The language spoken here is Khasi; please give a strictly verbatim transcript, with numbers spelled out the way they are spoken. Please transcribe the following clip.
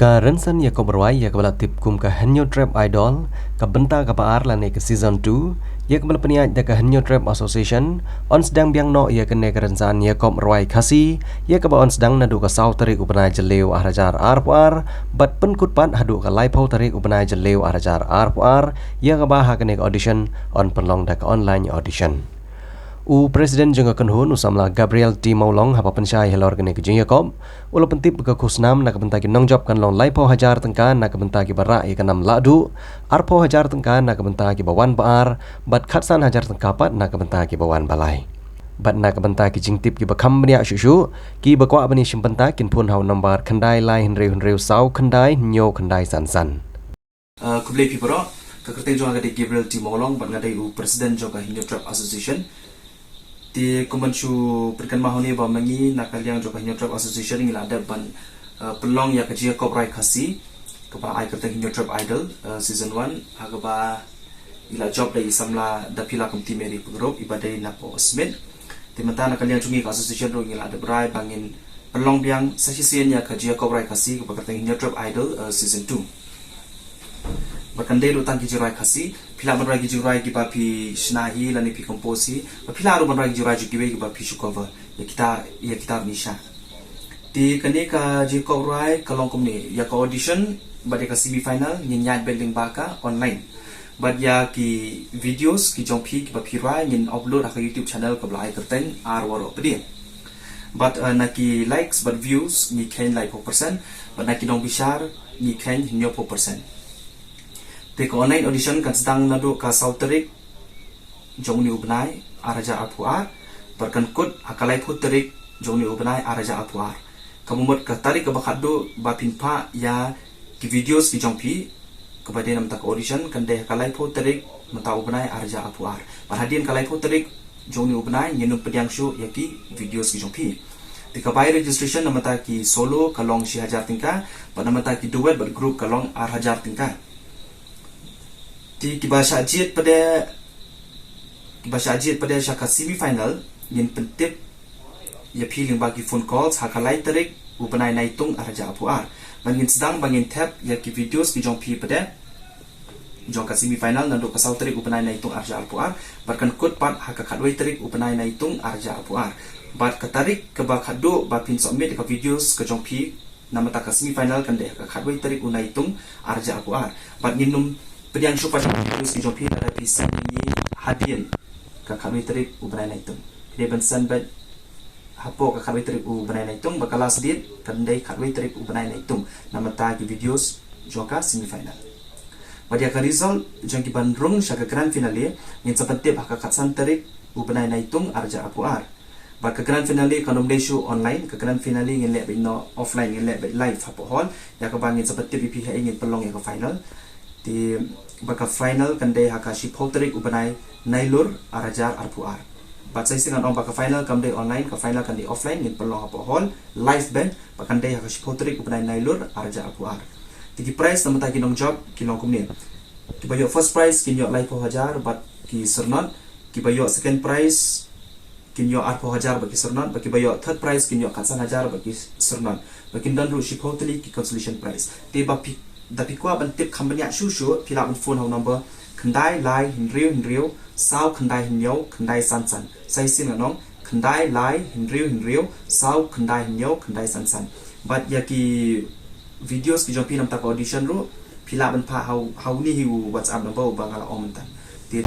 Ka rynsan ïakob rwai ïa kaba la tip kum ka Hynñiewtrep Idol, ka bynta kaba ar lane ka season two, ïa kaba la pynïaid da ka Hynñiewtrep Association, yn sdang biang noh ïa kane ka rynsan ïakob rwai Khasi, ïa kaba yn sdang naduh ka saw tarik u bnai Jylliew ar hajar arphew ar, bad pynkut pat haduh ka laiphew tarik u bnai Jylliew ar hajar arphew ar, ïa kaba ha kane ka audition yn pynlong da ka online audition. U President jong ka kynhun, u samla Gabriel T Mawlong, haba pynshai halor kane ka jingïakob, u la pyntip ba ka khusnam na ka bynta ki nongjop kan long laiphew hajar tyngka na ka bynta kiba rah ïa ka nam lahduh, arphew hajar tyngka na ka bynta kiba wan ba ar, bad khatsan hajar tyngka pat na ka bynta kiba wan ba lai. Bad na ka bynta ki jingtip kiba kham bniah shuh shuh, kiba kwah ban ïashim bynta kin phone ha u nambar khyndai lai hynriew hynriew saw khyndai hynñiew khyndai san san. Uh, khublei phi baroh, ka kyrteng jong nga ka dei Gabriel T Mawlong, bad nga dei u President jong ka Hynñiewtrep Association. Te kum ban shu pynkynmaw hangne ba ma ngi na ka liang jong ka Hynñiewtrep Association ngi la dep ban, uh, pynlong ïa ka jingïakob rwai Khasi, kaba ai kyrteng Hynñiewtrep Idol, uh, season one, ha kaba i la jop da i samla Daphila Kymti Mary Pyngrope, iba dei na Pohsmit. Te mynta na ka liang jong ngi ka association ruh ngi la dep rai ba ngin pynlong biang sa shisien ïa ka jingïakob rwai Khasi kaba kyrteng Hynñiewtrep Idol, uh, season two. Bad kan dei ruh tang ki jingrwai Khasi, phi lah ban rwai ki jingrwai kiba phi shna hi lane phi compose hi, bad phi lah ruh ban rwai ki jingrwai jong kiwei kiba phi shu cover ïa kita, ïa kita ruh ngi shah. Te kane ka jingïakob rwai ka long kumne, ïa ka audition bad ïa ka semi final ngin ïaid beit lyngba ka online. Bad ïa ki videos ki jong phi kiba phi rwai ngin upload ha ka YouTube channel kaba la ai kyrteng Ar Waroh Pdiang. Bad, uh, na ki likes bad views ngi kheiñ laiphew percent, bad na ki nongbishar ngi kheiñ hynñiewphew percent. Te ka online audition kan sdang naduh ka saw tarik jong une u bnai ar hajar arphew ar, bad kan kut ha ka laiphew tarik jong une u bnai ar hajar arphew ar. Kaba mut ka tarik kaba khatduh ba phin phah ïa ki videos ki jong phi, kaba dei na mynta ka audition, kan dei ha ka laiphew tarik mynta u bnai ar hajar arphew ar. Bad hadien ka laiphew tarik jong une u bnai ngin ym pdiang shuh ïa ki videos ki jong phi. Te ka bai registration na mynta ki solo ka long shi hajar tyngka, bad na mynta ki duet bad group ka long ar hajar tyngka. Te kiba shah jied pat de, kiba shah jied pat de sha ka semi final, ngin pyntip ïa phi lyngba ki phone calls ha ka lai tarik u bnai Naitung ar hajar arphew ar. Bad ngin sdang ba ngin thep ïa ki videos ki jong phi pat de jong ka semi final naduh ka saw tarik u bnai Naitung ar hajar arphew ar, bad kan kut pat ha ka khatwei tarik u bnai Naitung ar hajar arphew ar. Bad ka tarik kaba khatduh ba phin submit ïa ka videos ka jong phi na mynta ka semi final kan dei ha ka khatwei tarik u Naitung ar hajar arphew ar. Bad ngin ym pdiang shuh pat ïa ki videos ki jong phi lada phi send ïa ngi hadien ka khatwei tarik u bnai Naitung. Phi dei ban send beit hapoh ka khatwei tarik u bnai Naitung, bad ka last date kan dei khatwei tarik u bnai Naitung na mynta ki videos jong ka semi final. Bad ïa ka result jong ki ban rung sha ka grand finale ngin sa pyntip ha ka khatsan tarik u bnai Naitung ar hajar arphew ar. Bad ka grand finale kan ym dei shuh online, ka grand finale ngin leh beit noh offline, ngin leh beit live hapoh hall, ïa kaba ngin sa pyntip ïa phi haei ngin pynlong ïa ka final. Te bad ka final kan dei ha ka shiphew tarik u bnai Nailur ar hajar arphew ar. Bad sa shisien ngan ong ba ka final kam dei online, ka final kan dei offline, ngin pynlong hapoh hall, live band, bad kan dei ha ka shiphew tarik u bnai Nailur ar hajar arphew ar. Te ki prize na mynta ki nongjop ki long kumne. Kiba ïoh first prize kin ïoh laiphew hajar bad ki syrnot, kiba ïoh second prize kin ïoh arphew hajar bad ki syrnot, bad kiba ïoh third prize kin ïoh khatsan hajar bad ki syrnot. Bad kin don ruh shiphew tylli ki consolation prize. Te ba phi, da phi kwah ban tip kham bniah shuh shuh, phi lah ban phone ha u number khyndai lai hynriew hynriew saw khyndai hynñiew khyndai san san. Sa shisien ngan ong, khyndai lai hynriew hynriew saw khyndai hynñiew khyndai san san. Bad ïa ki videos ki jong phi na mynta ka audition ruh, phi lah ban phah ha u, ha une hi u WhatsApp number uba nga la ong mynta. Te